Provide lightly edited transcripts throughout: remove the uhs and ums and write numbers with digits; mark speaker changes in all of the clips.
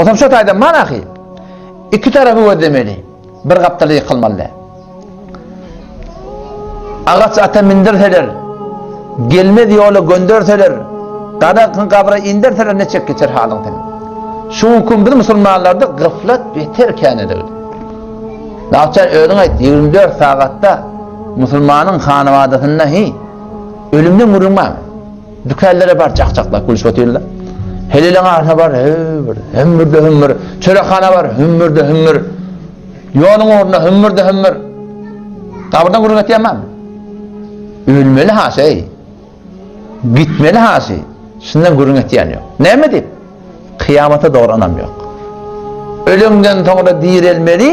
Speaker 1: Otam şo taýdan bar ahy. Iki tarapy gözlemeli. Bir gapdala ýykylmaly däl. Agaç ata mindirseler, gelmez ýola gönderseler, garaňky gabra inderseler neçek geçer halyň seniň. Şu günki biz musulmanlarda gyflat beter käneligdi. Nagçan özüň aýt, 24 sagatda musulmanyň hanabadasynda hi ölümden gürrüň barmy? Dükanlara bar jak-jaklap gülüşip otyrlar. Heleliň arasyna bar, hümmür, hümmür-de hümmür. Çörekhana bar, hümmür-de hümmür. Ýoluň ugrunda hümmür-de hümmür. Gabyrdan gürrüň etýän barmy? Ölmeli haşy, gitmeli haşy. Şundan gürrüň etýän ýok. Näme diýip? Kyýamata dogry ynam ýok. Öleňden soňra direlmeli,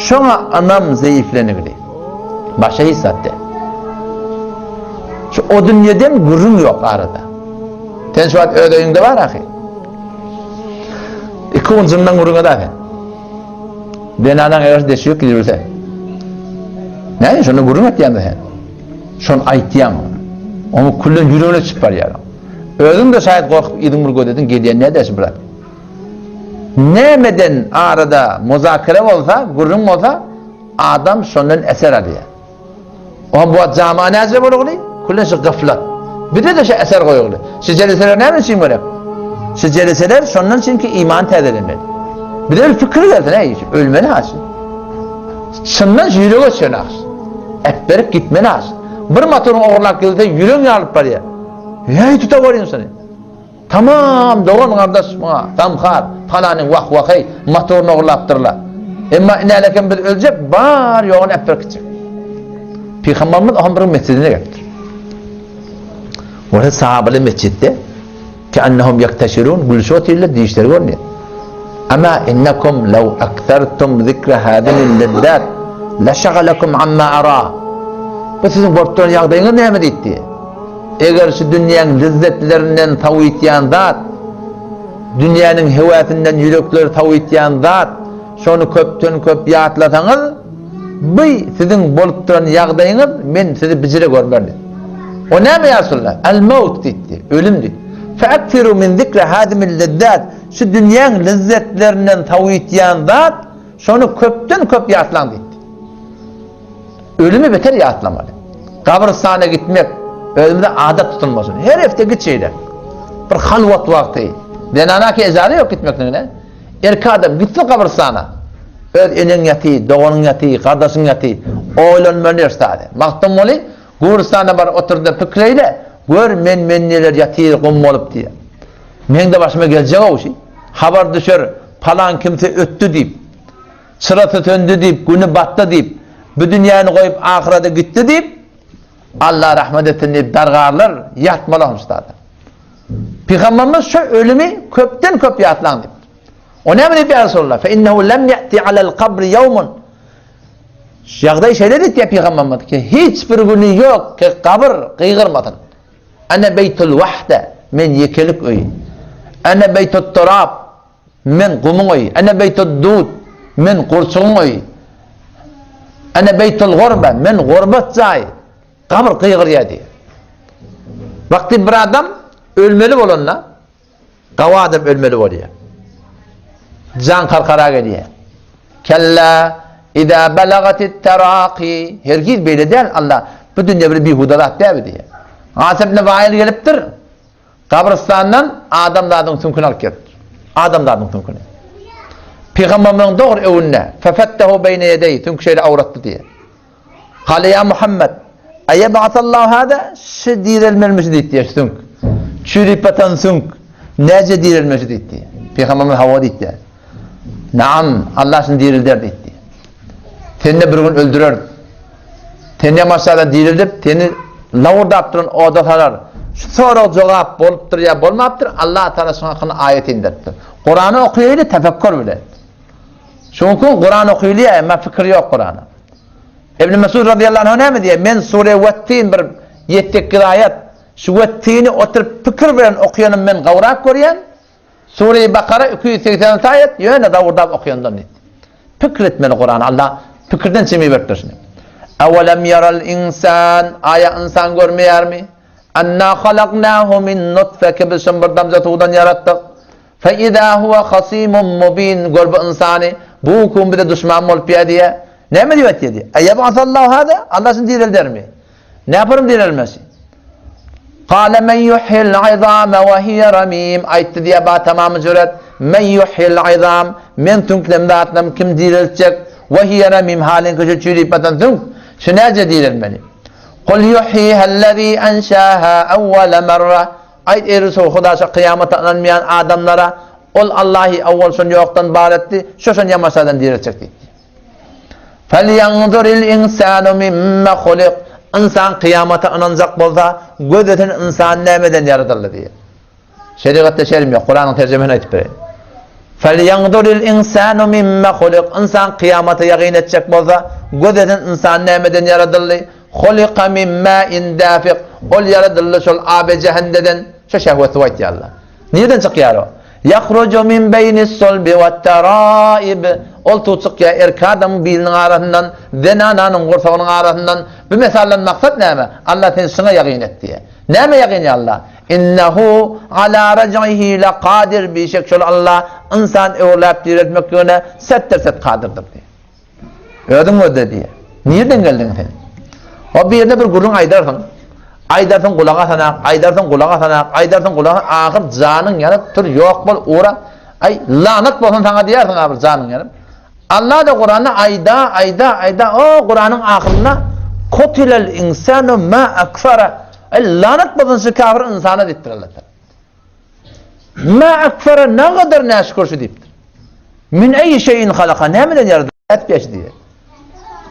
Speaker 1: şoňa ynam zeýiflenigli. Başga hiç zat däl. Şu o dünýeden gürrüň ýok arada. Sen şu wagt öz öýüňde bar ahy. Iki gün jyndan gürrüň edä sen. Zenanaň eger deşik gidibilse. Näme şonda gürrüň etýäň sen? Şony aýtýaň. Oňa küllen ýüregine çykyp barýar. Özüň-de şaýat gorkup yzyň bir gözlediň gelýän nädä şu brat? Nämeden arada muzakere bolsa, gürrüň bolsa, adam şondan eser alýar. Oňa bu wagt jama näce bolugly? Küllen şu gaflat. Bize-de şu eser goýugly. Şu jeleseler näme üçin gerek? Şu jeleseler şondan üçin ki iman täzelemeli. Bize bir pikir gelsin, ey, ölmeli ha şu. Çyndan şu ýürege çön ha. Äpberip gitmeli ha. Bir motoryň ogurlap gelse ýüregiň ýarylyp barýar. Heý tuta barýan şony. Tamam dogan gardaş muňa gamhar palanyň wah waheý motoryny ogurlapdyrla. Emma inälekem biz öljek bar ýoguny äpberip gitjek. Pygamberimiz oňa bir mesjidine gelipdir. Ora sahabalar mesjitde keennehum ýekteşirun gülüşip otyrlar dişleri görünýär. Ama innekum law akthartum zikra hadimil lezzat leşagalakum amma ara. Bu siziň bolup duran ýagdaýyňyz näme diýdi. Eger şu dünýäň lezzetlerinden sowitýän zat, dünýäniň höwäsinden ýürekleri sowitýän zat, şony köpden-köp ýatlasaňyz, bu siziň bolup duran ýagdaýyňyz, men sizi bijire görmerin diýdi. O näme ýa Resulallah? El-mewt diýdi, ölüm diýdi. Feekfiru min zikri hadimil lezzat, şu dünýäň lezzetlerinden sowitýän zat, şony köpden-köp ýatlaň diýdi. Ölümi beter ýatlamaly. Gabrystana gitmek özümize adat tutulmasyn. Her hepde git şeýle. Bir halwat wagty. Zenana ki ejaza ýok gitmekligine. Erkek adam gitsin gabrystana. Öz eneň ýaty, doganyň ýaty, gardaşyň ýaty. Oýlanmaly ýer Magtymguly gubrystana bar oturda pikir eýle, gör men men neler ýatyr gum bolup diýýär. Meň-de başyma geljek-ow şi. Habar düşer, palan kimse ötdi diýip. Çyrasy söndi diýip, güni batdy diýip, bu dünýäni goýup ahyrete gitdi diýip, Allah rahmet etsin diýip dargarlar, ýatmaly honçdada. Pygamberimiz şu ölümi köpden köp ýatlaň diýip. O näme diýip ýa Resulallah? Fe innehu lem ýati alel kabri ýawmun. Ýagdaý şeýle diýip Pygamberimiz ki, hiç bir güni ýok ki gabyr gygyrmasyn. Ene beýtul wahde, men ýekelik öýi. Ene beýtut turab, Men gumuň öýi. Ene beýtud-dud, Men gurçugyň öýi. Ene beýtul-gurbe, Men gurbat jaýy. Gabyr gygyrýar diýýär. Wagty bir adam ölmeli bolanda, gawy adam ölmeli bolýar. Jan karkara gelýär. Kella iza balagatit taraqi. Hergiz beýle däl, Allah bu dünýe bir bihuda zat däl diýýär. As ibn Wail gelipdir. Gabrystandan adamzadyň süňküni alyp gelipdir. Adamzadyň süňküni. Pygamberimiziň dogry öwünde, Fefettehu beýne ýedeý, süňki şeýle awratdy diýýär. Kale ýa Muhammed, Eýeb'asallahu hada, şi direlmelimi şi diýdi diýýär, süňk. Çüýrüp batan süňk, näce direlmeli şi diýdi. Pygamberimiz hawa diýdi. Naam, Allah şuny dirilder diýdi. Seni bir gün öldürer. Seni maşgala dirildip, seni lawurdap duran oda salar. Şu sorag jogap bolupdyr ýa bolmapdyr, Allah Taala şuň hakynda aýat indiripdir. Kurany okaýly tefekkür bilen. Şoň üçin Kuran okaýly, emma pikir ýok Kurana. Ibn Mesud radıyallahu anh näme diýýär? Men sure Wettin bir 7-8 aýat şu Wettini oturyp pikir bilen okaýanym men gowrak görýän. Sure-i Bakara 286 aýat ýöne zawurdap okaýandan diýdi. Pikir etmeli Kurany Allah pikirden çemi beripdir şuny. Awalem yaral insan aýa insan görmeýärmi? Anna halaknahu min nutfe ki biz şuny bir damja suwdan ýaratdyk. Fe izâ huve hasîmun mubîn, gör bu ynsany, bu gün bize duşman bolup ýa diýýär. Näme diýip aýtýar diýýär. Eýeb'asallahu hâzâ? Allah şuny direldermi? Näparym direlmesi? Kâle men yuhyil izâme ve hiye ramîm, aýtdy diýýär ba tamamy jüret, men yuhyil izâm, men süňklem zatlam kim direltjek, ve hiye ramîm halyňky şu çüýrüp batan süňk, şu näce direlmeli? Kul yuhyihellezî enşâhâ evvele merre, Aýt eý Resul Hudaşa kyýamata ynanmaýan adamlara, Ol Allahy owwal şony ýokdan bar etdi, şo şony ýamaşadan direltjek diýipdi. Felýanzuril insanu mimme hulik, Ynsan kyýamata ynanjak bolsa, gözlesin ynsan nämeden ýaradyldy diýip. Şerigatda şerim ýok, Kuranyň terjimesini aýdyp bereýin. Felýanzuril insanu mimme hulik, Ynsan kyýamata ýagyn etjek bolsa, gözlesin ynsan nämeden ýaradyldy? Hulika min ma'in dafik, Ol ýaradyldy şol abe-jähendeden, şo şehwet suwy aýtýarlar. Nireden çykýar o? Ýahruju min beýnis-sulbi wat-taraib, Ol suw çykýar erkek adamyň biliniň arasyndan, zenananyň gursagynyň arasyndan. Bu mesaldan maksat näme? Allah seni şuňa ýagyn et diýýär. Nämä ýagyn ýa Allah? Innehu ala raj'ihi lekadir, Bişek şol Allah ynsan öwürläp direltmekligine setdir-set kadyrdyr diýýär. Özüň gözle diýýär. Nirden geldiň sen? O birine bir gürrüň aýdarsyň. Aýdarsyň gulak asanak, aýdarsyň gulak asanak, aýdarsyň gulak ahyr janyň ýanyp tur ýok bol ura. Aý lanat bolsun saňa diýersiň ahyr janyň ýanyp. Allah da Kuranda aýda, aýda, aýda o Kuranyň ahyrynda kutilel insanu ma akfara. Aý lanat bolsun şu kafir insana diýipdir Allah. Ma akfara nagadar näşükür şu diýipdir. Min eý şeýin halaka nämeden ýaradyldy? Et geç diýýär.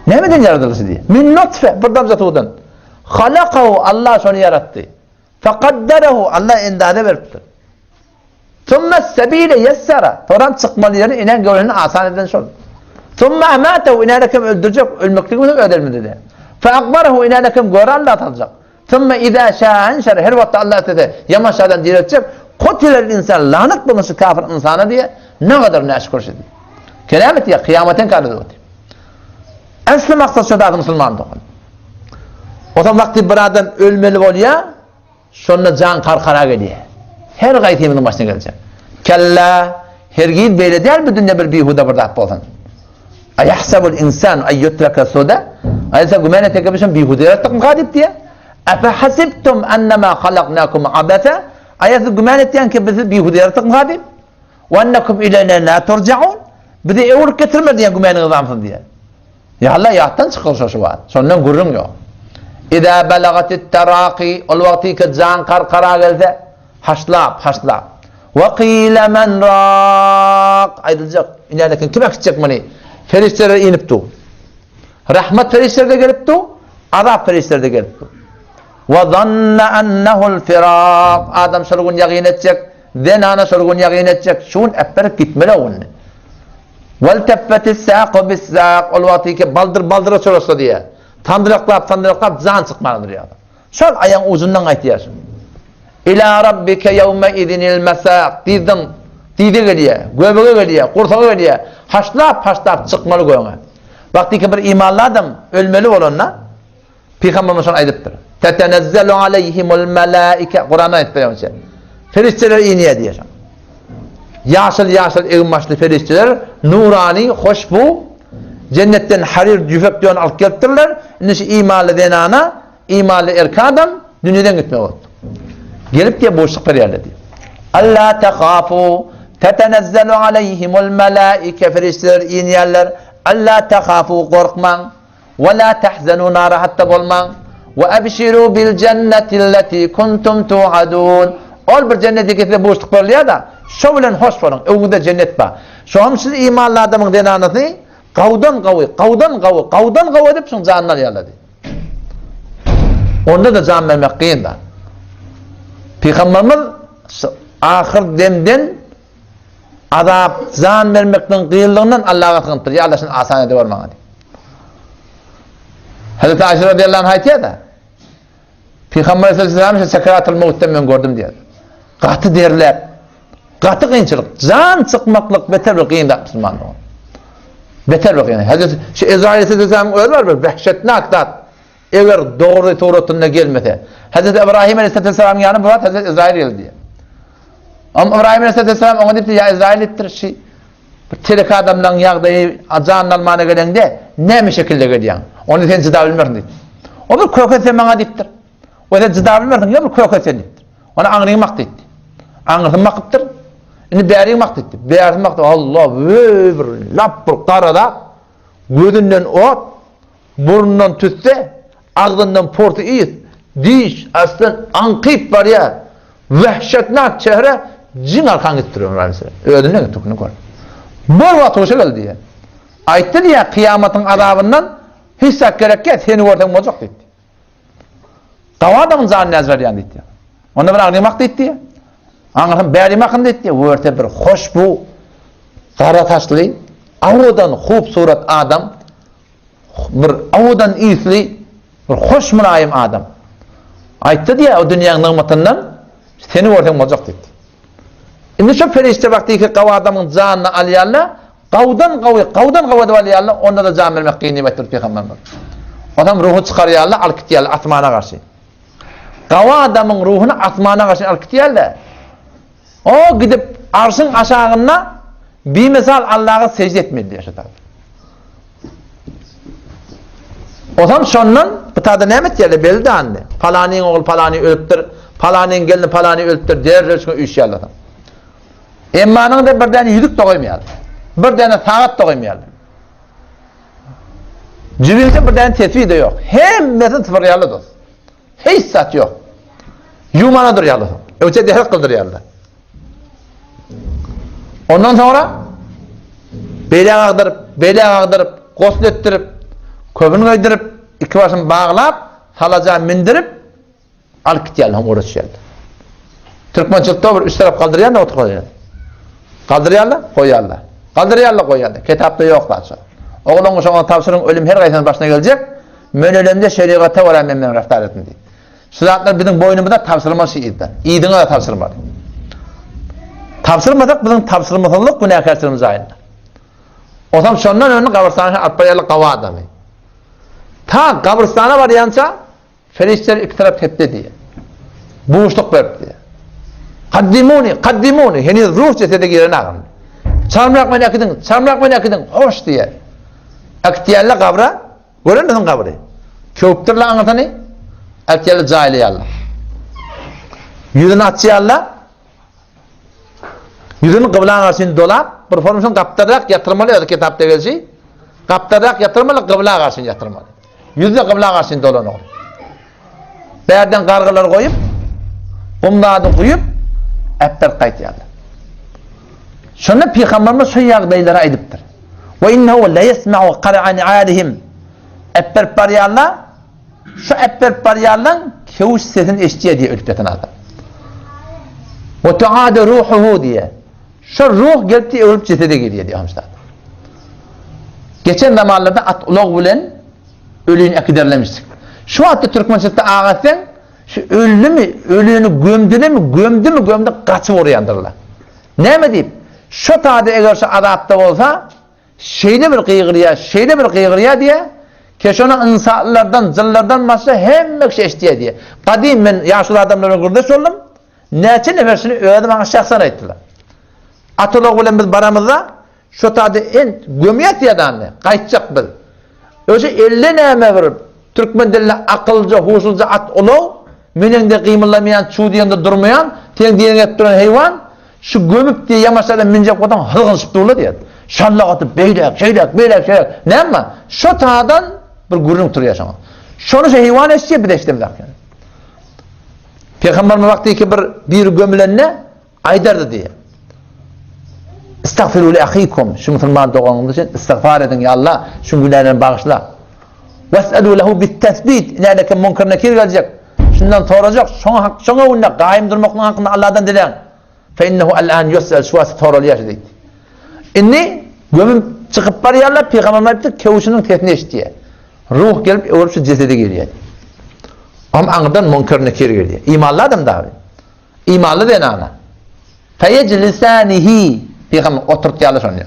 Speaker 1: Nämeden ýaradyldy diýýär. Min nutfe bir damja suwdan. Halakahu Allah şony ýaratdy. Faqaddarahu Allah endaze beripdir. Thumma sebile yessara. Soram çykmaly ýerini inen göwresini asan eden şol. Thumma amatahu inäne kim öldürjek, ölmekligini öz elinde. Fa akbarahu inäne kim göre Allah saljak. Sümme izâ şâ enşere, her wagtda Allah islese, ýaman şadan direltjek, Kutilel insan, lanat bolsun şu kafir ynsana diýe, ne gadar näşükür şu diýe. Kelam etýär, kyýamat inkar edip otyr. Äsli maksat şu zady musulman dogan. Otam wagty bir adam ölmeli bolýar, şonda jan karkara gelýär. Her gaýsymyzyň başyna geljek. Kella, hergiz beýle däl bu dünýe bir bihuda bir zat bolsun. Aýahsabul insan ay yutraka suda? Aýsa güman eteke biz şony bihuda ýaratdykmyka diýip diýýär. Afa hasibtum annama halaknakum abasa? Aýa siz güman etýän ki biz sizi bihuda ýaratdykmyka diýip? Wa annakum ileýna la turjaun? Bizi öwrüp getirmez diýen gümanyňyz barmysyz diýýär. Ýa Allah ýatdan çykyr şo şu wagt. Şondan gürrüň ýok. Iza balagatit taraqi ol wagtyky jan karkara gelse Haşlap, haşlap. Wa qile men rak. Aýdyljak, inänekin kim äkitjek muny? Perişdeler inip dur. Rahmat perişdeleri-de gelip dur, azap perişdeleri-de gelip dur. Wa zanna ennehu'l firak. Adam şol gün ýagyn etjek, zenana şol gün ýagyn etjek, şu gün äpberip gitmeli o günde. Wal teffetis saqu bis saq. Ol wagtyky baldyr baldyra çolaşsa diýýär. Sandyraklap, sandyraklap jan çykman durýar. Şol aýagyň ujundan gaýtýar. Ila rabbike ýewme izinil mesak dyzdan dyza gelýär, göbege gelýär, gursaga gelýär. Haşlap-haşlap çykmaly göňe. Wagtyky bir imanly adam ölmeli bolanda Pygamberimiz şony aýdypdyr. Tetenezzelu aleýhimul melaike Kuranda aýdyp berýär. Perişdeler inýär diýýär. Ýaşyl-ýaşyl eginbaşly perişdeler nurany, hoşbu, jennetden haryr ýüpek dön alyp gelipdirler. Indi şu imanly zenana, imanly erkek adam dünýeden gitmeli bolupdyr. Gelip diýip buşluk berýärler diýip. Alla tahafu tetenezzalu aleýhimul melaike perişdeler inýärler. Alla tahafu gorkmaň. We la tahzenu narahat-da bolmaň. We ebşiru bil jennetilleti kuntum tuadun. Ol bir jennet eke size buşluk berilýär-de, şo bilen hoş boluň, öňüňizde jennet bar. Şoňam siz imanly adamyň zenanasyny gawdan gawy, gawdan gawy, gawdan gawy edip şuň janyny alýarlar diýip. Onda-da jan bermek kyn zat. Pygamberimiz ahyr demden Azap, jan bermekligiň kynlygyndan Allaha sygynypdyr. Ýa Allah şuny asan ediber maňa diýip. Hazreti Aýşe radiyallahu anha aýtýar-da, Pygamber aleyhisselam şu sekeratul mawtda men gördüm diýýär. Gaty derläp, gaty kynçylyk, jan çykmaklyk beter bir kyn zat musulman dogan. Beter bir kyn. Hazreti şu Ezrail aleyhisselamyň özi bar bir wehşetnak zat. Eger dogry suratynda gelmese. Hazreti Ibrahim aleyhisselamyň ýanyna bir wagt Hazreti Ezrail geldi diýýär. Am Ybraýym aleyhisselam oňa diýipdir, ýa Ezraýyl diýipdir, şi bir telek adamlaryň ýagdaýy janyny almana geleňde näme şekilde gelýäň? Ony sen jyda bilmersiň diýipdir. O bir köke sen maňa diýipdir. O sen jyda bilmersiň, ýa bir köke sen diýipdir. Ony aňryň mak diýipdi. Aňrysyny makypdyr. Indi bäriň mak diýipdi. Bärisini makdy. Allah, weý bir lap bir gara zat. Gözünden ot, burnundan tüsse, agzyndan porsy ys, diş, aslan aňkyp barýar. Wehşetnak çehre jin arkan gitdir Ömür aleyhisselam. Özünden gitdi, gör. Bol wagt huşa geldi diýýär. Aýtdy diýýär, kyýamatyň azabyndan hiç zat gerek ýok, seni görsem boljak diýdi. Gawy adamyň janyny näzir alýan diýdi. Onda bir agnymak diýdi. Aňyrsam bäri makyn diýdi. Görse bir hoşbu gara saçly, owadan hupsurat adam, bir owadan ysly, bir hoş mylaýym adam. Aýtdy diýýär, o dünýäň nygmatyndan seni görseň boljak diýdi. Indi şo perişde wagtyky gawy adamyň janyny alýarlar, gawdan gawy, gawdan gawy edip alýarlar, onda-da jan bermek kyn diýip aýtdyr pygamberimiz. Onam ruhy çykarýarlar, alyp gitýärler asmana garşy. Gawy adamyň ruhuny asmana garşy alyp gitýärler. O gidip arşyň aşagynda bimisal Allaha sejde etmeli diýýär şo Ozam şondan bu tada näme etýärler belli dändi. Palanyň ogly palany ölüpdir, palanyň gelni palany ölüpdir derrew şuňa üýşýärler. Emmanyň da bir däne ýüzük-de goýmaýarlar. Bir däne sagat-da goýmaýarlar. Jübinde bir däne tesbih-de ýok. Hemmesini sypyrýarlar dost. Hiç zat ýok. Ýumana durýarlar. Öwçe dehret kyldyrýarlar. Ondan soňra beýle agdyryp, beýle agdyryp, gosl etdirip, köbün geýdirip, iki başyny baglap, salaja mindirip, alyp gitýärler, hem uğraşýarlar. Türkmençilikde bir üç tarap galdyrýarlar, otur goýýarlar. Galdyrýarlar, goýýarlar. Galdyrýarlar, goýýarlar. Kitapda ýok zat şo. Ogluňy şoňa tabşyryň, ölüm her gaýsynyň başyna geljek. Men ölemde şerigata görä men bilen raftar etsin diýip. Şu zatlar biziň boýnumyza tabşyrylmaly şu yzdan. Yzyňa-da tabşyrmaly. Tabşyrmasak biziň tabşyrmasyzlyk günäkärçiligimiz jaýynda. Onsoň şondan öňünde gabrystana alyp barýarlar gawy adamy. Ta gabrystana barýança ferişdeler iki tarap tepdi diýýär. Buşluk berip diýýär. Kaddimuni, kaddimuni, heniz ruh jesede giren agam. Çalymrak meni äkidiň, çalymrak meni äkidiň, hoş diýýär. Äkitýärler gabra, Görenmisiň gabry? Köwüpdirler aňyrsyny, äkitýärler jaýlaýarlar. Ýüzüni açýarlar. Ýüzüni gybla garşyny dolap, bir formşyň gapdalrak ýatyrmaly özi kitapda gelşi. Gapdalrak ýatyrmaly, gybla garşyny ýatyrmaly. Ýüzde gybla garşyny dolan ogly. Bärden gargylar goýup, gumlady guýup, äpberip gaýtýarlar. Şonda Pygamberimiz şu ýagdaýlary aýdypdyr. Ve innehu le yesma'u qar'a ni'alihim. Äpberip barýarlar, şu äpberip barýarlaň kewüş sesini eşidýär diýýär ölüp ýatan adam. Ve tu'adu ruhuhu diýýär. Şu ruh gelip diýýär, ölüp jesede girýär diýýär hamşa. Geçen zamanlarda at ulag bilen Ölini äkiderlemişdik. Şu wagtda türkmençilikde aga etseň, şu öldümi, ölini gömdülemi, gömdümi, gömdi gaçyp urýandyrlar. Näme diýip? Şo tada eger şu azapda bolsa, şeýle bir gygyrýar, şeýle bir gygyrýar diýýär, ke şony ynsanlardan, jynlardan başga hemme kişi eşidýär diýýär. Gadym men ýaşuly adamlar bilen gürrüňdeş boldum. Näçe nefer şuny özi maňa şahsan aýtdylar. At ulag bilen biz baramyzda, Şo tada ent gömýäs ýadany, gaýtjak biz. Öje elle näme bir türkmen dilinde akyllyja, huşluja at ulag, meneňde gymyldamaýan, çuw diýeňde durmaýan, seň diýeniňi edip duran heýwan, şu gömüp diýe ýamaşadan münjek bolsaň hylgynşyp durlar diýýär. Şallak atyp beýläk, şeýläk, beýläk, şeýläk. Näme? Şo tadan bir gürrüň turýar şoňa. Şony şu heýwan eşitýär, biz eşidemzok. Pygamberimiz wagty bir biri gömülende Aýdardy diýýär. Istagfiru li ahikum, şu musulman doganyňyz üçin istigfar ediň, ýa Allah, şuň günälerini bagyşla. Wes'elu lehu bit-tesbit, inädeki Munkar Nekir geljek, şundan sorajak, şoňa hak, şoňa günde gaýym durmaklygyň hakynda Allahdan diläň. Fe innehu al-an yus'al, şu wagt soralýar şu diýdi. Indi gömüp çykyp barýarlar, pygamberimiz aýtdy, kewşiniň sesini eşitýär. Ruh gelip öwrüp şu jesede girýär. Am aňyrdan Munkar Nekir gelýär. Imanly adam dagy. Imanly zenana. Feýejlisanihi Pygamber oturtýarlar şony.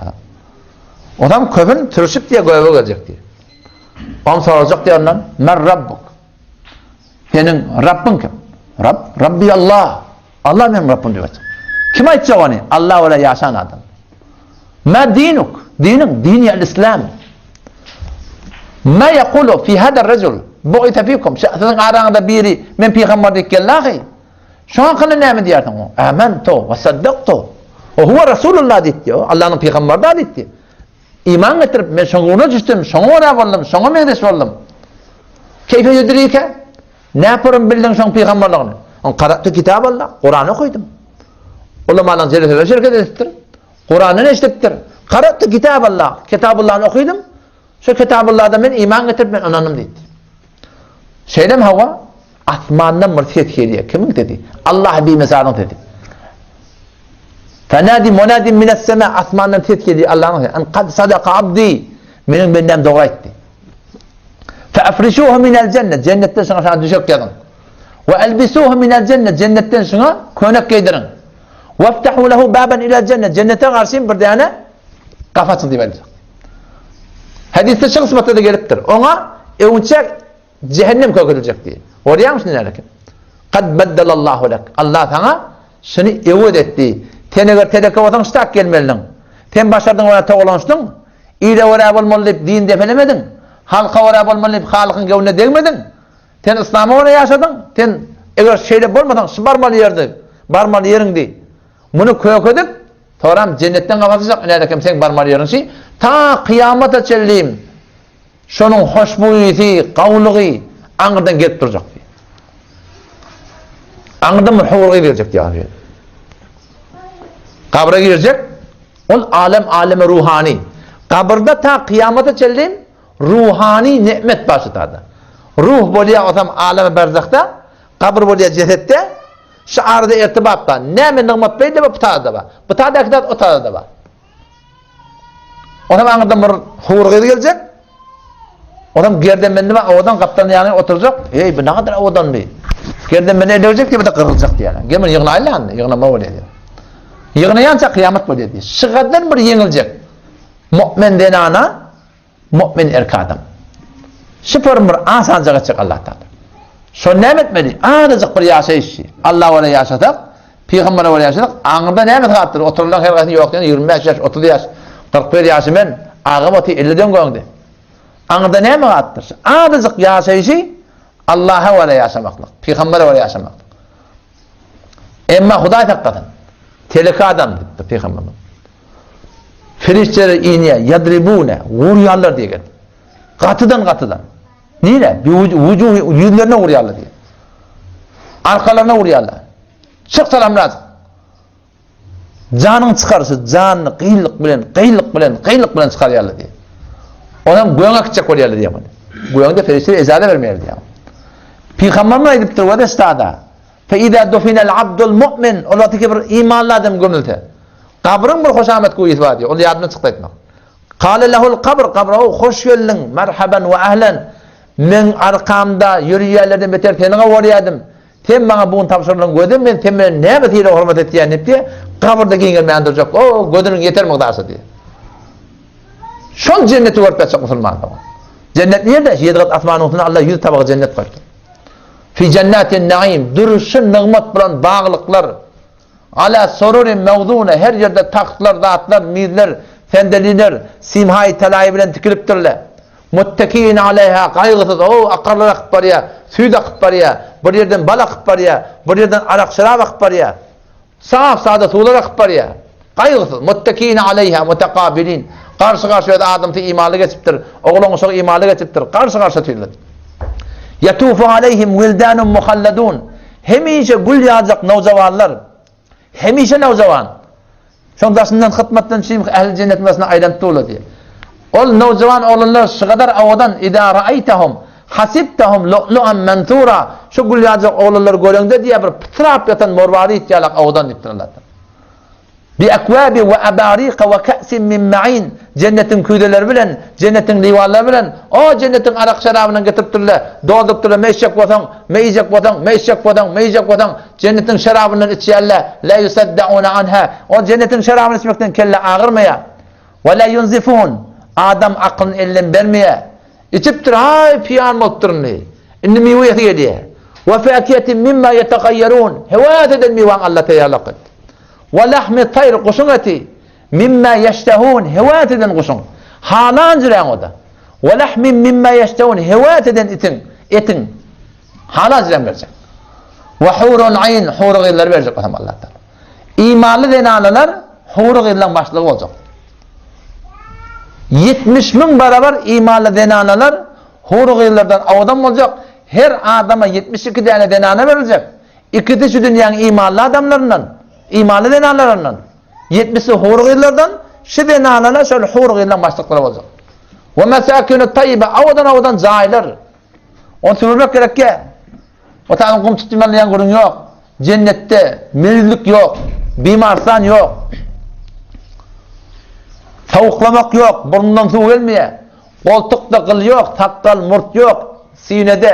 Speaker 1: Onam köpün türşüp diýe göbe geljek diýe. Onam sorajak diýe ondan, Men Rabbuk. Seniň Rabbyň kim? Rabb, Rabbi Allah. Allah meniň Rabbym diýip aýtjak. Kim aýtjak ony? Alla görä ýaşan adam. Ma dinuk? Diniň? Dini el-islam. Ma yaqulu fi hada rajul bu'itha fikum? Siziň araňyzda biri men pygamber diýip geldi ahy. Şoň hakynda näme diýersiň? Amantu we saddaktu. O huwa rasulullah diýdi. Allanyň pygamberi da diýdi. Iman getirip men şoň ugruna düşdüm, şoňa görä boldum, şoňa meňzeş boldum. Keýfe ýudrike? Näporun bildiň şoň pygamberligini? On karatdy kitaballah, Kurany okydym. Ulamalaryň jeleseleri şereket edipdir. Kurandan eşidipdir. Karatdy kitaballah, Kitabullahny okydym. Şu Kitabullahda men iman getirip men ynandym diýdi. Şeýlem hawa, asmandan bir ses gelýär. Kimiň sesi? Allah bimesalyň sesi. Fenadi munadin mines sema asmandan ses gelýär Allah'yň sesi. An kad sadaka abdi. Meniň bendäm dogry aýtdy. Fe afrişuhu minel cennet. Cennetden şuňa şana düşek ýazyň. We elbisuhu minel cennet. Cennetden şuňa könek geýdiriň. We ftahu lehu baban ilel cennet. Cennete garşy bir däne gapy açyň diýip aýdylýar. Hadysda şu kysmatda da gelipdir. Oňa öňçä cehennem kökediljek diýip. Görýäňmi şuny näme? Kad baddalallahu lek. Allah saňa şuny öwez etdi. Sen eger teleke bolsaň ştak gelmelidiň. Sen başardyň görä togalanyşdyň. Ile görä bolmaly diýip din depelemediň. Halka görä bolmaly diýip halykyň göwnüne degmediň. Sen yslama görä ýaşadyň. Sen eger şeýle bolmasaň şu barmaly ýerdi, barmaly ýeriňdi. Muny kökedip, soram jennetden gapatjak ine-de seň barmaly ýeriň şi. Ta kyýamata çenli şonuň hoşbuýysy, gawulygy aňyrdan gelip durjak diýýär. Aňyrdan bir howur gyz geljek diýýär. Gabra girjek, Ol alem alemi ruhany. Gabyrda ta kyýamata çenli ruhany ne'met bar şu tada. Ruh bolýar osam alemi berzahda, gabyr bolýar jesetde. Şu arada irtibat bar. Näme nygmat beýle bar, bu tada bar. Bu tadaky zat o tada bar. Onam aňyrdan bir hur gyz geljek. Onam gerdenbende bar, owadan gapdalynda ýaňy oturjak. Eý, bu nagadar owadan bi. Gerdenbende elegjek diýip, gyryljak diýýär. Gel muny ýygnaýly indi, ýygnama bolýar diýýär. Ýygnaýança kyýamat bolýar diýýär. Şygadan bir ýeňiljek. Mu'min zenana, mu'min erkek adam. Şu form bir asanjak etjek Allah Taala. Şony näme etmeli? Azajyk bir ýaşaýyş. Allah görä ýaşasak, Pygambere görä ýaşasak, aňyrda näme zatdyr? Oturanlaryň her haýsy ýok diýen 25 ýaş, 30 ýaş, 41 ýaşy men, agam oty 50-den göňdi. Aňyrda näme zatdyr? Şu azajyk ýaşaýşy Allaha görä ýaşamaklyk, pygambere görä ýaşamaklyk. Emma Hudaý saklasyn. Teleke adam diýipdir pygamberimiz. Perişdeler inýär, ýadribune, urýarlar diýgen. Gatydan gatydan. Nire? Wujuhi ýüzlerine urýarlar diýýär. Arkalaryna urýarlar. Çyk salamraz. Janyň çykaryşy janyny gyýyllyk bilen, gyýyllyk bilen, gyýyllyk bilen çykarýarlar diýýär. Onam göňe gitjek bolýarlar diýýär. Göňde perişde ejaza bermeýär diýýär. Pygamberimiz aýdypdyr we destada. Fe iza dufinel abdul mu'min, ol wagtky bir imanly adam gömülse. Gabryň bir hoşamat guýusy bar diýýär. Ol ýadyndan çykdy aýtmak. Kale lehul kabr, gabra o hoş geldiň, merhaban we ehlen. Meň arkamda ýörýänlerden beter seni gowarýardym. Sen maňa bu gün tabşyrylan gözi, men sen bilen näme sylag hormat etýän diýip diýýär. Gabyrda giňelmän durjak, o gözüniň ýeter mygdarsy diýýär. Şol jenneti görüp ýatjak musulman soň. Jennet nirde? Ýedi gat asmanyň üstünde Allah 100 tabagy jennet goýupdyr. Fi jennatin naim, durşy nygmat bilen baglyklar, Ala sururin mewzune, her ýerde tagtlar, zatlar, mizler, sendeliler, simhaýy telaýy bilen tikilipdirler. Muttekiine aleýha, gaýgysyz, o, akarlar akyp barýar, süýt akyp barýar, bir ýerden bal akyp barýar, bir ýerden arak-şerap akyp barýar. Sap-sada suwlar akyp barýar. Gaýgysyz, muttekiine aleýha, mutekabilin, garşy-garşy öz adamsy imanly geçipdir, oglan-uşagy imanly geçipdir, garşy-garşy otyrlar. Ýatufu aleýhim wildanun muhalladun, Hemişe gül ýaljak nowjawanlar. Hemişe nowjawan. Şoň daşyndan hytmatdan çüýüm ähli jennetiň daşyna aýlanyp durlar diýýär. Ol nowjawan oglanlar şygadar owadan idâ ra'aýtahum hasibtahum lu'lu'an mensura şu gül ýaljak oglanlary göreňde diýýär bir pytrap ýatan morwaryt ýalak owadan diýipdir Allah. Bi ekwabi we abarika we ka'sin min ma'in, jennetiň küýzeleri bilen, jennetiň liwanlary bilen, o jennetiň arak-şerabyndan getiripdirler, doldurypdyrlar, me içjek bolsaň, me iýjek bolsaň, me içjek bolsaň, me iýjek bolsaň, jennetiň şerabyndan içýärler, la yusaddauna anha, ol jennetiň şerabyny içmekden kelle agyrmaýar, we la yunzifun, adam aklyny elden bermeýär, içipdir, aý, piýan bolupdyr indi, indi miwe iýesi gelýär, we fakihatin mimma ýetahayýarun, höwes eden miwäňi Alla taýýarlap goýupdyr. We lahmi taýr guşuň eti. Mimma ýeştehun hewes eden guşuň. Halan jüräň o-da. We lahmin mimma ýeştehun hewes eden itiň, etiň. Halan jüräň berjek. We hurun aýn hury gyzlary berjek bolsam Allah Taala. Imanly zenanalar hury gyzlaryň başlygy boljak. 70 müň barabar imanly zenanalar hury gyzlardan owadan boljak. Her adama 72 däne zenana beriljek. Ikisi şu dünýäň imanly adamlaryndan, imanly zenanlaryndan, ýetmişi hur gyzlardan, şu zenanalar şol hur gyzlaryň başlyklary boljak. We mesakinu taýýibe, owadan-owadan jaýlar. Ony süpürmek gerekýär. O taýdan gum tutmaly diýen gürrüň ýok. Jennetde mejlislik ýok, bimarstan ýok. Sowuklamak ýok, burnundan suw gelmeýär. Goltukda gyl ýok, sakgal, murt ýok, sinede,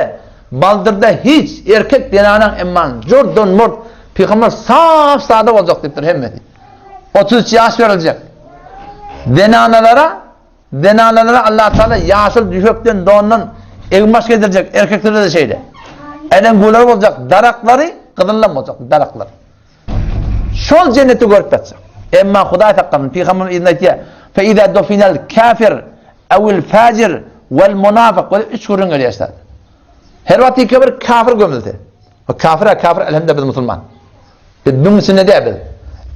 Speaker 1: baldyrda hiç, erkek zenanaň emman, jurdan murt, pygamber sap sada boljak diýipdir hemmesi. 33 ýaş beriljek. Zenanalara, zenanalara Allah Taala ýaşyl ýüpekden, dondan egin-baş geýdirjek, erkeklere-de şeýle. Äleňgular boljak, daraklary gyzyldan boljak, daraklar. Şol jenneti görüp ýatjak. Emma Hudaý saklasyn, pygamberimiz yzynda aýtýar, Fe iza dofinal kafir awil fajir wal munafyk we üç gürrüň gelýär şeýle. Her wagt ýeke bir kafir gömülse. O kafir a kafir elhamdülillah biz musulman. Biz müň içinde däl biz.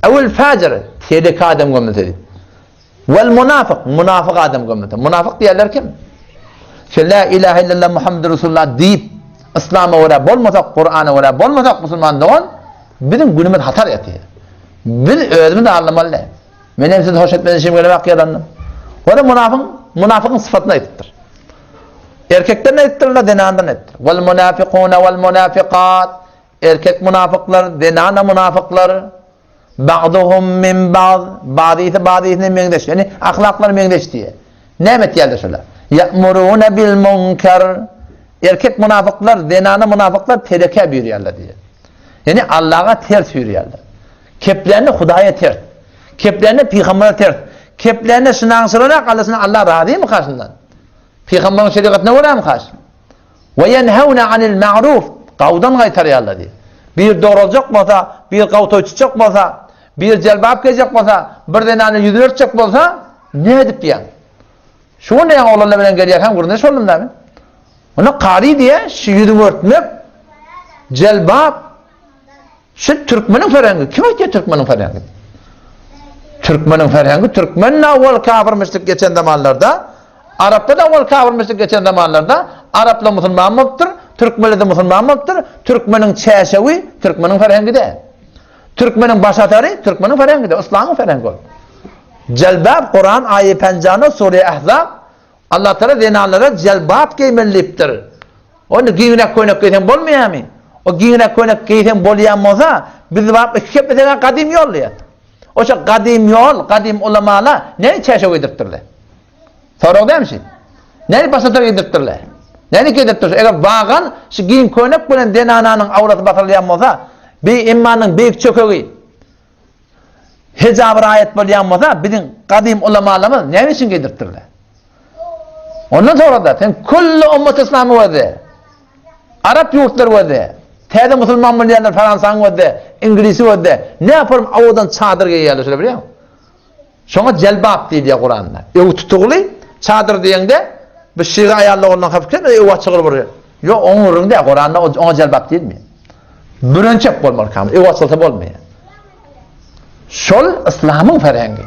Speaker 1: Awil fajir telek adam gömülse diýip. Wal munafyk munafyk adam gömülse. Munafyk diýerler kim? Şu la ilahe illallah Muhammedur Resulullah diýip Yslama görä bolmasak, Kurana görä bolmasak musulman dogan, biziň günümiz hatar ýatyr. Biz özümizi aldamaly däl. Men hem sizi hoş etmez işim gelip ýalandım. Ora munafyň, munafygyň sypatyny aýdypdyr. Erkekden aýdypdyr, zenandan aýdypdyr. Wal munafiquna wal munafiqat. Erkek munafyklar, zenana munafyklar. Ba'duhum min ba'd, bazysy bazysyna meňzeş, ýagny ahlaklary meňzeş diýýär. Näme etýärler şolar? Ya'muruna bil munkar. Erkek munafyklar, zenana munafyklar telekä buýurýarlar diýýär. Ýagny Allaha ters buýurýarlar. Keplerini Hudaýa ters. Keplerini pygambere ters. Keplerini şynaňşyrarak Allasyna Allah razymy kaşyndan? Pygamberiň şerigatyna görä kaş? We ýenhewne anil ma'ruf, gawdan gaýtarýarlar diýip. Bir dograljak bolsa, bir gaw toý tutjak bolsa, bir jelbap geýjek bolsa, bir zenany ýüzüni örtjek bolsa, nädip diýýäň? Şu gün diýýäň oglanlar bilen gelýärkäm gürrüňdeş boldum da men. Onda kary diýýär, şu ýüzüňi örtmek, jelbap, Şu türkmeniň ferhengi, kim aýtýar türkmeniň ferhengi? Türkmeniň ferhengi türkmen owal kafir müşrik geçen zamanlarda, araplar da owal kafir müşrik geçen zamanlarda araplar musulman bolupdyr, türkmenler de musulman bolupdyr. Türkmeniň çäşewi türkmeniň ferhengi däl. Türkmeniň başatary türkmeniň ferhengi däl, yslamyň ferhengi ol. Jelbab Kuran aýy penjana sure Ahzab Allah Taala zenanlara jelbap geýmeli diýipdir. Onda giňräk köýnek geýseň bolmaýarmy? O giňräk köýnek geýseň bolýan bolsa, biz baryp iki kepesege gadym ýol diýýär. Oşa gadym ýol, gadym ulamala näme çäşew geýdiripdirler? Sorag dälmi şi? Näme başatar geýdiripdirler? Näme geýdiripdir? Eger wagan şu giň köýnek bilen zenananyň awrasy basylýan bolsa, bi emmanyň beýik çökegi Hijab raýat bolýan bolsa, biziň gadym ulamalarymyz näme üçin geýdiripdirler? Ondan sonra-da sen külli ummat islamy gözle. Arap ýurtlary gözle. Täze musulman bolýanlar Fransany gözle, Iňlisi gözle. Ne yaparym owadan çadyr geýýärler şöyle bilýäňmi? Şoňa jelbap diýilýär Kuranda. Öw tutugly çadyr diýeňde bu şygy aýallar ondan hafif kelme öw açygyl bir. Ýok, oň gürrüňi däl, Kuranda oňa jelbap diýilmeýär. Bürençek bolmaly kamil, öw açylsa bolmaýar. Şol yslamyň ferhengi.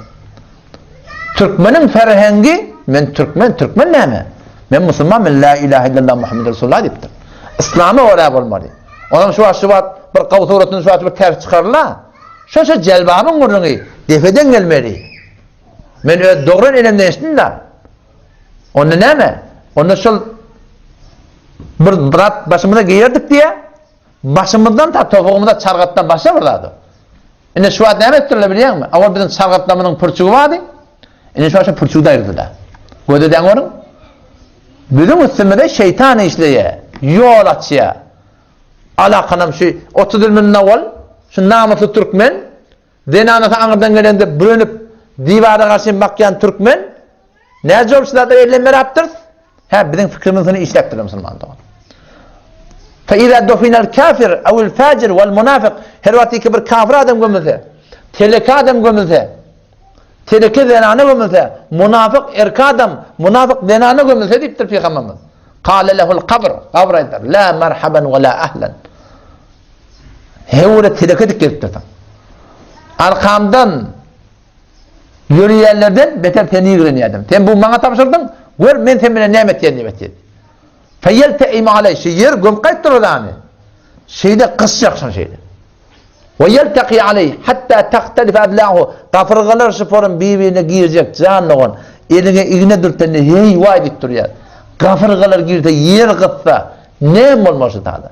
Speaker 1: Türkmeniň ferhengi, men türkmen, türkmen näme? Men musulman, men la ilahe illallah Muhammed Resulullah diýipdir. Yslama görä bolmaly. Onam şu wagt şu wagt bir gaw suratyny şu wagt bir ters çykarla. Şo şo jelbabyň gürrüňi depeden gelmeli. Men öz dogran enemden eşitdim-de. Onda näme? Onda şol bir zat başymyza geýerdik diýä. Başymyzdan ta topugymyza çargatdan başga bir zat ýok. Indi şu wagt näme etdirler bilýäňmi? Owal biziň çargatlarymyzyň pürçügi bardy. Indi şu wagt şu pürçügi-de aýyrdylar. Göz edäň görüň. Biziň üstümizde şeýtan işleýär, ýol açýar. Alakanam şu 30 ýyl mundan owal şu namysly türkmen zenanasy aňyrdan gelende bürenip diwara garşy bakýan türkmen näce bolup şu zatlara elden berapdyrys? Hä, biziň fikrimiz üstünde işläpdirler musulman dogan. Fe iza dufinal kafir awil fajir wal munafiq her wagt ki bir kafir adam gömülse. Teleke adam gömülse, teleke zenana gömülse, munafyk erki adam, munafyk zenana gömülse diýipdir Pygamberimiz. Kale lehul kabr, gabr aýdar, la merhaban we la ahlen. Hewre teleke dik gelipdir. Arkamdan ýöreýänlerden beter seni ýigrenýärdim. Sen bu maňa tabşyrdyň, gör men sen bilen näme etýän diýip etýär. Feýelteim aleý, şu ýer gömüp gaýtdyr ozany. Şeýle gysjak şony şeýle. We ýelteki aleý hatta tahtelife adla'hu. Gapyrgalar şu porun bir-birine girjek jan dogan. Eliňe igne dürtende heý waý diýip durýar. Gapyrgalar girse ýer gyssa näme bolmaly şu tada.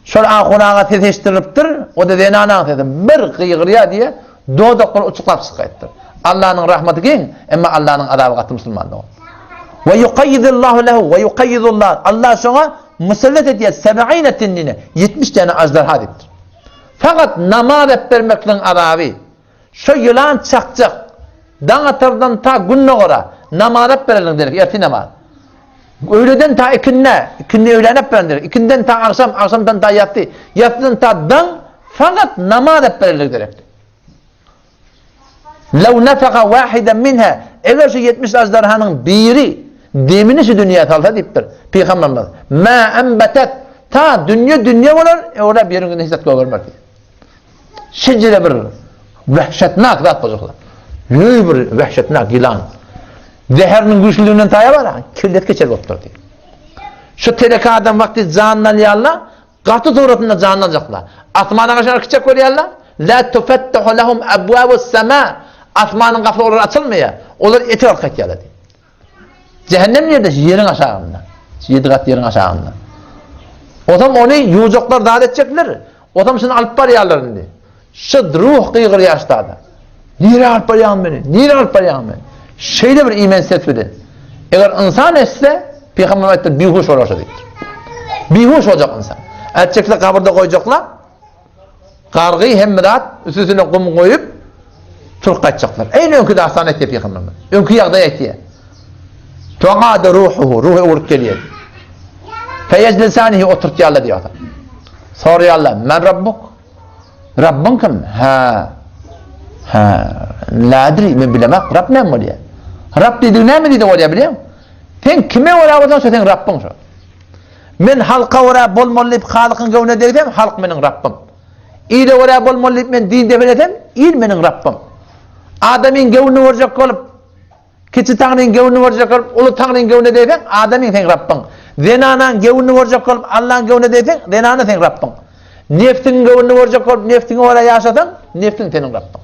Speaker 1: Şol ahun aga ses eşitdirilipdir, o-da zenanaň sesi, bir gygyrýar diýýär, dodaklary uçuklap çykaýypdyr. Allanyň rahmaty giň, emma Allanyň azaby gaty musulman dogan. We yukayyidullahu lehu we yukayyidullah. Allah şoňa musallat edýär seb'ine tinnine, 70 däne aždarha diýipdir. Fakat namaz etdirmekligiň azaby. Şo ýylan çakjak. Daň atardan ta gündogara namaz ep bereliň derek, ertir namaz. Öýleden ta ikindä, ikindi öýlän ep beren derek, ikinden ta agşam, agşamdan ta ýassy, ýassydan ta daň fakat namaz ep bereliň derek. Lew nefeha wahiden minha, eger şu 70 aždarhanyň biri demini şu dünýä salsa diýipdir Pygamberimiz. Ma enbetet ta dünýe dünýe bolar, öwrä ýeriň ýüzünde hiç zat gögermez diýip. Şejere bir wehşetnak zat boljaklar. Ýöý bir wehşetnak ýylan. Zäheriniň güýçlüliginden taýa bar, kellesi keçel bolup durdy. Şu teleke adam wagty janyny alýarlar, gaty suratynda janyny aljaklar. Asmana gaşar kiçek bolýarlar. La tufettahu lahum abwabus sama. Asmanyň gapylary olara açylmaýar. Olar ete alyp gaýtýarlar. Jähennem nirde? Ýeriň aşagynda. Ýedi gat ýeriň aşagynda. Otam ony ýuwjaklar zat etjekler. Otam şuny alyp barýarlar indi. Şu ruh gygyrýar ştada. Nirä alyp barýaň meni? Nirä alyp barýaň meni? Şeýle bir imen ses bilen. Eger ynsan etse, Pygamber aýtdy, bihuş bolar şo diýipdir. Bihuş boljak ynsan. Ätjekler gabyrda goýjaklar. Gargy hemme zat üstüne gum goýup turup gaýtjaklar. Eýni öňki dastan aýtýar pygamberimiz. Öňki ýagdaý aýtýar. Tuada ruhuhu, ruhy öwrüp gelýär. Feýejlisanihi oturtýarlar diýýär. Soraýarlar, men rabbuk? Rabbyň kim? Ha. Ha. Ladri, men bilemek, Rab näme bolýar? Rab diýdigi näme diýdi bolýar bilýäň? Sen kime görä bolsaň, şo seň Rabbyň şo. Men halka görä bolmaly diýip Halykyň göwnüne degsem, halk meniň Rabbym. Ile görä bolmaly diýip men din depelesem, il meniň Rabbym. Adamyň göwnüni görjek bolup, kiçi Taňryň göwnüni görjek bolup, uly Taňryň göwnüne degseň, adamyň seň Rabbyň. Zenanaň göwnüni görjek bolup, Allaň göwnüne degseň, zenana seň Rabbyň. Nefsiň göwnüni görjek bolup, nefsiňe görä ýaşasaň, nefsiň seniň Rabbyň.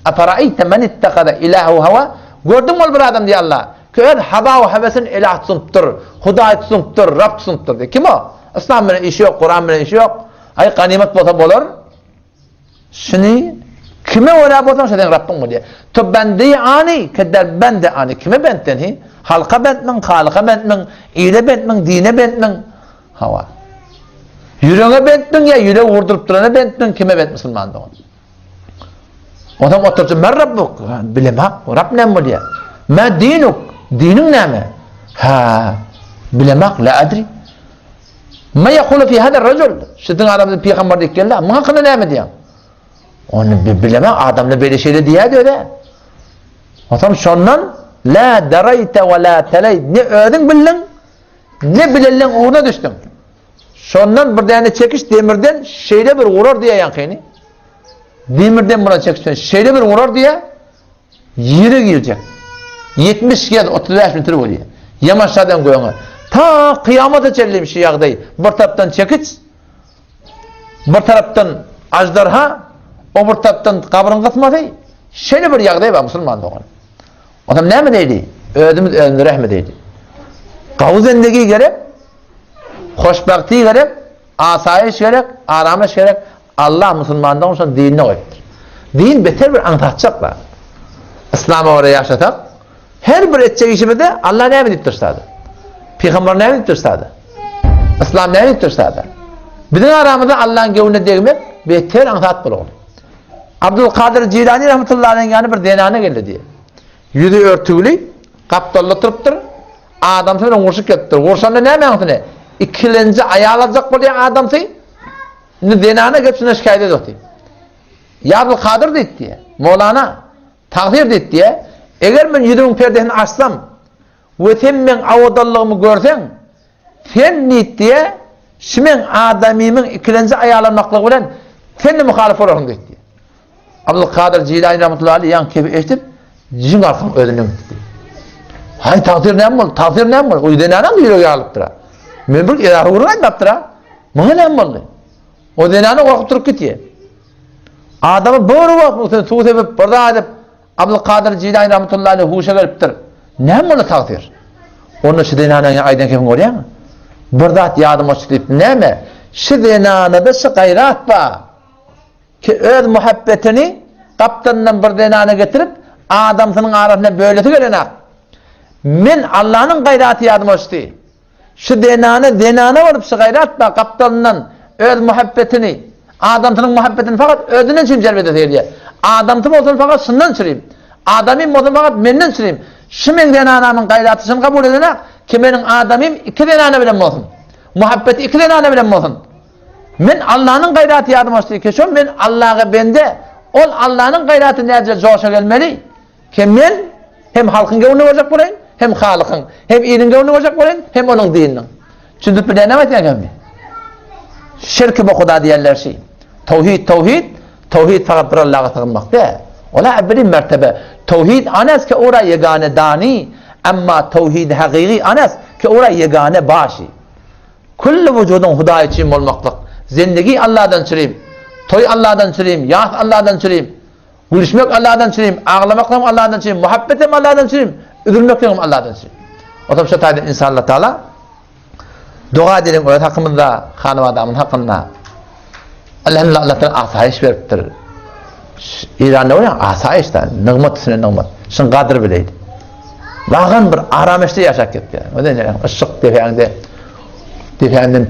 Speaker 1: Afaraýte men ittahaza ilahehu hawa? Gördüňmi ol bir adam diýýär Allah. Ki öz hawa we höwesini ilah tutunypdyr, Hudaý tutunypdyr, Rab tutunypdyr diýip. Kim o? Yslam bilen işi ýok, Kuran bilen işi ýok. Aý, ganymat bolsa bolar. Şuny kime görä bolsaň, şo seň Rabbyň bolýar. To bende ani, ke der bende ani. Kime bent sen hi? Halka bentmiň, Halyka bentmiň, ile bentmiň, dine bentmiň? Hawa. Ýüregiňe bentmiň ýa ýüregi urduryp durana bentmiň, kime bent musulman dogan? Onsoň oturjy men Rabbuk, bilemok, Rab näme bolýar? Mä dinuk, diniň näme? Ha, bilemok, la adri. Ma yaqulu fi hada rajul? Siziň aramyzda pygamber diýip geldi, muň hakynda näme diýýäň? Ony bilemok, adamlar beýle şeýle diýýär diýdi. Onsoň şondan la daraýta we la teleýt, ne özüň bildiň, ne bilenleň ugruna düşdüň. Şondan bir däne çekiç demirden şeýle bir urar diýýär ýaňkyny. Demirden bolan çekiçden şeýle bir urar diýýär, ýere girjek. 70 gez 35 metr bolýar. Ýamaşadan göňe. Ta kyýamata çenli şu ýagdaý. Bir tarapdan çekiç, bir tarapdan ajdarha, o bir tarapdan gabryň gysmasy. Şeýle bir ýagdaý bar musulman dogan. Onam näme diýdi? Özümiz özümize rehmet edeli. Gawy zendegi gerek, Hoşbagty gerek, asaýyş gerek, aramyş gerek. Allah musulmandan şol dinine goýupdyr. Din beter bir aňsatjak zat. Yslama görä ýaşasak, her bir etjek işimizde Allah näme diýip dursa-da, Pygamber näme diýip dursa-da, Yslam näme diýip dursa-da, biziň aramyzda Allah'ın göwnüne degmek beter aňsat bolar. Abdulkadyr Jilani rahmetullahi aleyhiň ýanyna bir zenana geldi diýip. Ýüzi örtügli, gapdalda oturypdyr. Adamsy bilen urşup gelipdir. Urşanda nämäňsine? Ikilenji aýal aljak bolýan adamsy. Indi zenana gelip şuna şikaýat edip otyr. Ýa Abdulkadyr diýip diýýär. Mowlana, tagsyr diýip diýýär. Eger men ýüzümiň perdesini açsam we sen meň awadanlygymy görseň, sen diýip diýýär, şu meň adamymyň ikilenji aýal almaklygy bilen sen-de muhalyf bolarsyň diýip diýýär. Abdulkadyr Jilany rahmetullahi aleyh ýaňky kepi eşidip, jin galkan özünden gitdi. Haý tagsyr näme boldy? Tagsyr näme boldy? O zenanaň ýüregi ýarylypdyr. Men bir edara gürrüň aýtmapdyr. Muňa näme boldy? O zenana gorkup durup gitýär. Adamy bir wagt üstüne suw sepip, bir zat edip, Abdulkadyr Jilany rahmetullahi aleyh huşa gelipdir. Näme boldy tagsyr? Onda şu zenanaň aýdan kepini görýäňmi? Bir zat ýadyma düşdi diýip, näme? Şu zenanada şu gaýrat bar. Ki öz muhabbetini gapdalyndan bir zenana getirip, adamsynyň arasynda bölesi gelenak. Men Allanyň gaýraty ýadyma düşdi. Şu zenana zenana bolup şu gaýrat bar gapdalyndan öz muhabbetini, adamsynyň muhabbetini fakat özünden üçin jelp edesi gelýär. Adamsy bolsun fakat şundan çürim. Adamym bolsun fakat menden çürim. Şu meň zenanamyň gaýraty şuny kabul edenak ki meniň adamym iki zenana bilen bolsun. Muhabbeti iki zenana bilen bolsun. Men Allanyň gaýraty ýadyma düşdi ki şo men Allaga bende, ol Allanyň gaýraty näce joşa gelmeli? Ki men hem halkyň göwnüni görjek bolaýyn, hem Halykyň, hem iliň göwnüni görjek bolaýyn, hem onuň dininiň. Düşündirip bilýän näme aýtýan ekeni? Şirki bu Huda diýenler şi. Towhid, towhid, towhid fakat bir Allaha sygynmak däl. Ola ebedi mertebe. Towhid anas ki ora ýegane dani, emma towhid hakyky anas ki ora ýegane başy. Külli wujudyň Hudaý üçin bolmaklyk. Zendigi Alladan çürim. Toý Alladan çürim, ýas Alladan çürim. Gülüşmek Alladan çürim, aglamak hem Alladan çürim, muhabbet hem Alladan çürim, üzülmek hem Alladan çürim. Otam şu taýdan inşallah taala doga edeliň öz hakymyzda, hanabadamyň hakynda. Elhamdülillah Allah taala asaýyş beripdir. Eýranda bolýan asaýyş da, nygmat üstüne nygmat. Şuň gadyr bileýdi. Wagan bir arameşde ýaşap gitdi. O da ne? Yşyk depäňde depäňden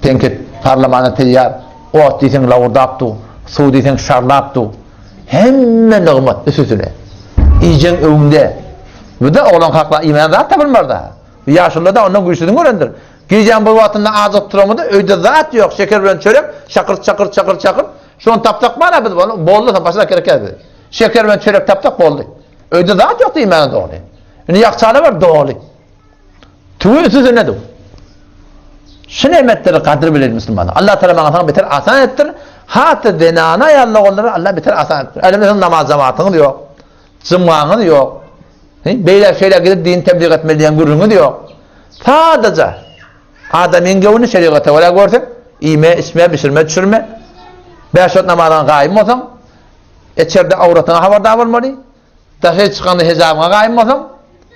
Speaker 1: penke parlamana teýýar. Ot diýseň lawurdap dur, suw diýseň şarlap dur. Hemme nygmat üst-üstüne. Iýjeň öňde. Bu-da oglan kakla iýmän zat tapylmar-da. Bu ýaşuly-da ondan güýçlüsini görendir. Gijäň bir wagtynda ajygyp turamyzda öýde zat ýok, şeker bilen çörek, şakyrt, şakyrt, şakyrt, şakyrt. Şony tapsak bar-a biz, boldy, soň başga gerek däl bize. Şeker bilen çörek tapsak boldy. Öýde zat ýok diýmäge dogry. Indi ýakçala bar doly. Tüwi üstüne dur. Şu nemetleri gadyr bilen musulmanlar. Allah Teala maňa saňa beter asan etdir. Hatda zenana aýal ogullara Allah beter asan etdir. Elimizde namaz jemaatyňyz ýok. Jumgaňyz ýok. Beýle şeýle gidip din tebliğ etmeli diýen gürrüňiz ýok. Sadaja adamyň göwnü şeriata görä görseň, iýme, içme, bişirme, düşürme. Bäş wagt namazyňa gaýym bolsaň, içerde awratyňa habardar bolmaly. Daşary çykanda hijabyňa gaýym bolsaň,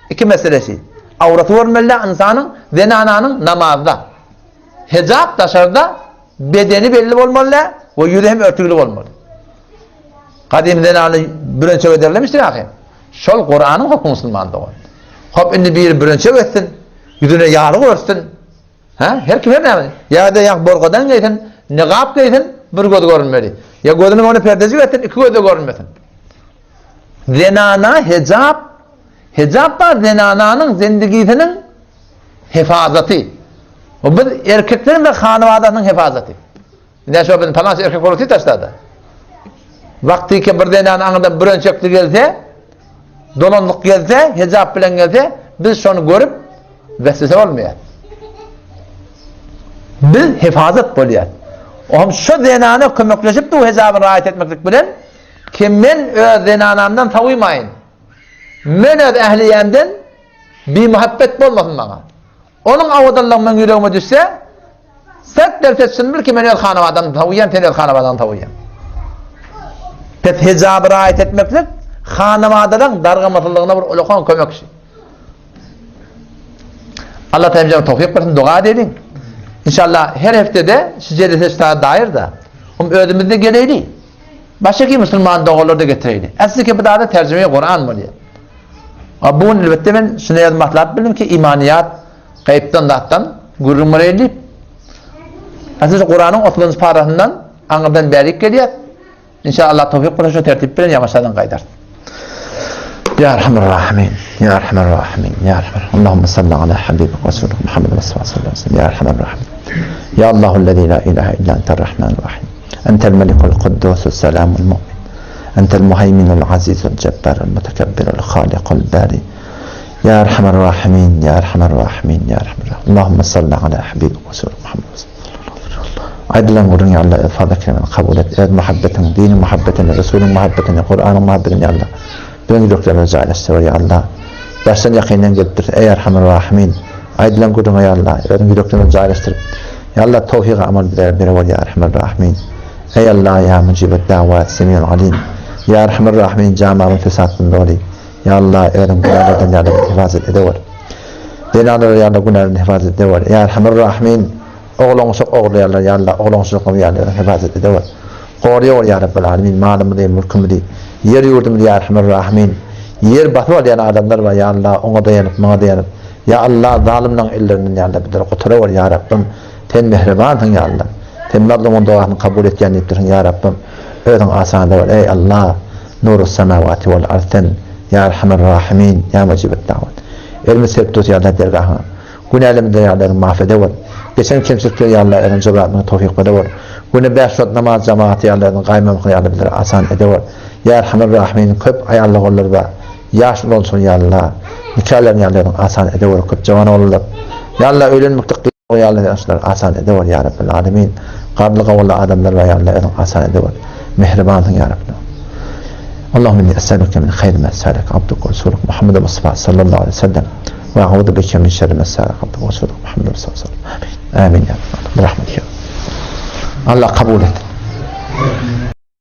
Speaker 1: iki meselesi. Awraty görmeli däl ynsanyň, zenananyň namazda. Hijap daşarda bedeni belli bolmaly däl we ýüzi hem örtügli bolmaly. Gadym zenany bürençek ederlemişdir ahy. Şol Kuranyň hokmy musulman dogan. Hop indi biri bürençek etsin, ýüzüne ýarlyk örtsün. Ha, her kim her näme. Ýa-da ýa borgadan geýsin, nigap geýsin, bir göz görünmeli. Ýa gözüniň öňüne perdejik etsin, iki göz-de görünmesin. Zenana hijap, hijap bar zenananyň zendigisiniň hefazaty. O biz erkekleriň we hanabadasynyň hefazaty. Ine şo biz palança erkek bolup otyr taşlada. Wagtyky bir zenan aňyrdan bürençekli gelse, dolanlyk gelse, hijap bilen gelse, biz şony görüp vesvese bolmaýar. Biz hefazat bolýar. Ohm şo zenana kömekleşip bu hijaby raýat etmeklik bilen ki men öz zenanamdan sowumaýyn. Men öz ähliýämden bimuhabbet bolmasyn maňa. Onuň awadanlygy meň ýüregime düşse, sert derse çyn bil ki men öz hanabadamdan sowuýan, sen öz hanabadaňdan sowuýaň. Pes hijaby raýat etmeklik hanabadalaň dargamasyzlygyna bir ulakan kömekçi. Allah Teala towfik bersin, doga edeliň. İnşallah her heftede şu jelese şu dair da. Hum özümizde geleýli. Başga ki musulman dogalar da getireýli. Asly ki bu da terjime Kur'an bolýar. A bu gün elbetde men şunu ýaz maslahat bildim ki imaniyat gaýypdan zatdan gürrüň bereýin diýip. Asly Kur'anyň 30-njy parasyndan aňyrdan bärik gelýär. İnşallah towfik bolsa şu tertip bilen ýamaşadan gaýdar. Ya Erhamer Rahimin, Ya Erhamer Rahimin, Ya Erhamer. Allahumma salli ala habibik Resulik Muhammed sallallahu aleyhi ve sellem. Ya Erhamer Rahimin. Ya Allahu lezî la ilahe illa ente'r Rahmanir Rahim. Entel melikul kuddusus selamul mu'min. Entel muheýminul azizul jebbarul mutekebbirul halikul bari. Ya erhamer rahimin, ya erhamer rahimin, ya erhamer rahimin. Allahümme salli ala habibik ve Resulü Muhammed. Aýdylan gürrüň ya Allah öz fazly keremini kabul et. Öz muhabbetiň, diniň muhabbetini, Resulyň muhabbetini, Kuranyň muhabbetini ya Allah. Biziň ýüreklerimize jaýlaşdyr ya Allah. Daşdan ýakyndan gelipdir. Eý Erhamer Rahimin. Aýdylan gürrüňe ya Allah, özüň ýüreklerimize jaýlaşdyryp. Ya Allah towfygy amal bize berewor ya Erhamer Rahimin. Eý Allah ya Mujibed Dawat, Semiul Alim. Ya Erhamer Rahimin jamamyň fesatdan doly. Ýa Allah özüň günälerden ýa Allah hefazat edewor. Zenanlary ýa Allah günälerden hefazat edewor. Ýa Erhamer Rahimin oglanşyk ogly ýa Allah ýa Allah oglanşylygyny ýa Allah hefazat edewor. Goraýawor ýa Rabbel Alemin malymyzy, mülkümizi, ýer ýurdumyzy ýa Erhamer Rahimin. Ýer basyp alýan adamlar bar ýa Allah oňa daýanyp muňa daýanyp. Ýa Allah zalymlaryň ellerinden ýa Allah bizleri gutarawor ýa Rabbym. Sen mähribansyň ýa Allah. Sen mazlumyň dogasyny kabul etýän diýipdirsiň ýa Rabbym. Özüň asan edewor eý Allah. Nurus semawati wal ard sen Ýa Erhamer Rahimin Ýa Mujibet Dawat. Elimiz serip durus Ýa Allah dergahyňa. Günälerimizi Ýa Allah özüň maaf edewor. Geçen kemçilikleri Ýa Allah özüň jebran etmegi towfyk berewor. Günde bäş wagt namaz jemagaty Ýa Allah özüň gaýmamyzy Ýa Allah bizlere asan edewor. Ýa Erhamer Rahimin köp aýally ogullar bar. Ýaş ulalşyny Ýa Allah. Nikalaryny Ýa Allah özüň asan edewor köp jawan ogullar. Ýa Allah öýlenmekde O ýaly ýaşlar asan edewor ýa Rabbel Alemin. Garly gawunly adamlar bar ýa Allah özüň asan edewor. Mähribansyň ýa Rabbim. Allahümme inni es'eluke min haýri ma sa'aleke abduke we resuluk Muhammed Mustafa sallallahu aleýhi we sellem we a'uzu bike min şerri ma sa'aleke abduke we resuluk Muhammed Mustafa sallallahu Amin. Amin ýa Rabbel Alemin. Bi rahmetike. Allah kabul et.